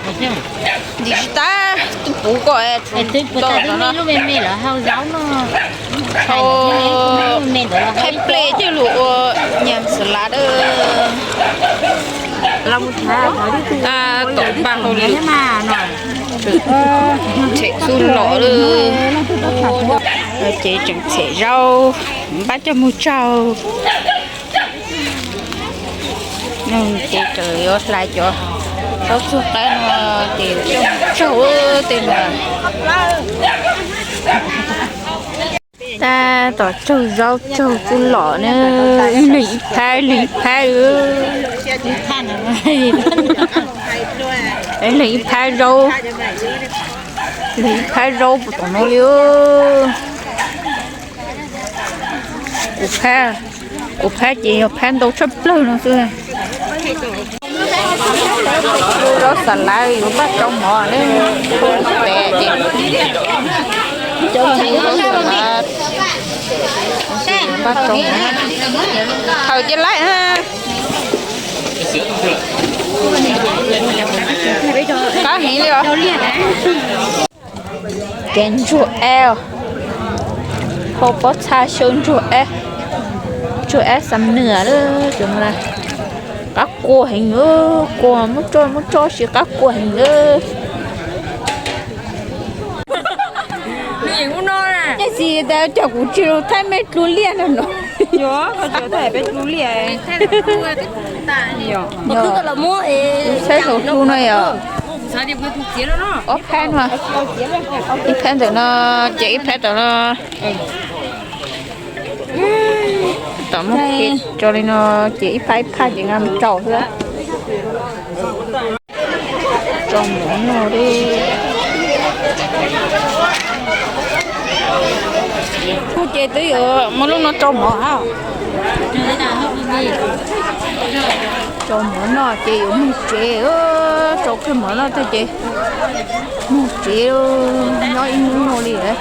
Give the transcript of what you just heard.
Ntxim tsis tau, twb puv kom tau no. Hau qheb plej coj los ua nyam xav lav dawb. Tom paj hauj lwm, tshem xub los lawm. Ces tseem tshem zaub, npaj coj mus tsaug. Ces tseem yuav hlais cov zaub txuag qaib no, ces coj mus tsaug tej no. Tab tom tsaug zaub tsaug xub los na, ib leeg ib phab, ib leeg ib phab. Ib leeg ib phab zaub, ib leeg ib phab zaub puas tom no li. Kuv phab, kuv phab ces yog phab ntau tshaj plaws no xwb. Zaub xav lav yuav npaj rau mov ne, tes ces zaub xav lav, npaj rau mov. Thaum cia laib na. Qab heev li os. Kev ntsuag ab, hau pob txha xyaw ntsuag ab, ntsuag ab xam nws lawm. Qab kua heev, kua muab tso muab tso si qab kua heev lawm. Tab sis tas cov kuv tsis thaij mej dlua liaj no no. Saib saum dlua no yog ob phab no, ib phab ntawm no, ces ib phab tom no. Tom muab phem tso li no, ces ib phab ib phab ces nqa mus tsaug xwb. Tso mov noj li. Ces twb yuav muab lub no tso mov hab. Tso mov noj ces yuav mus tsev, tso kawg mov noj tag ces mus tsev, nyob ib hnub no li lawm.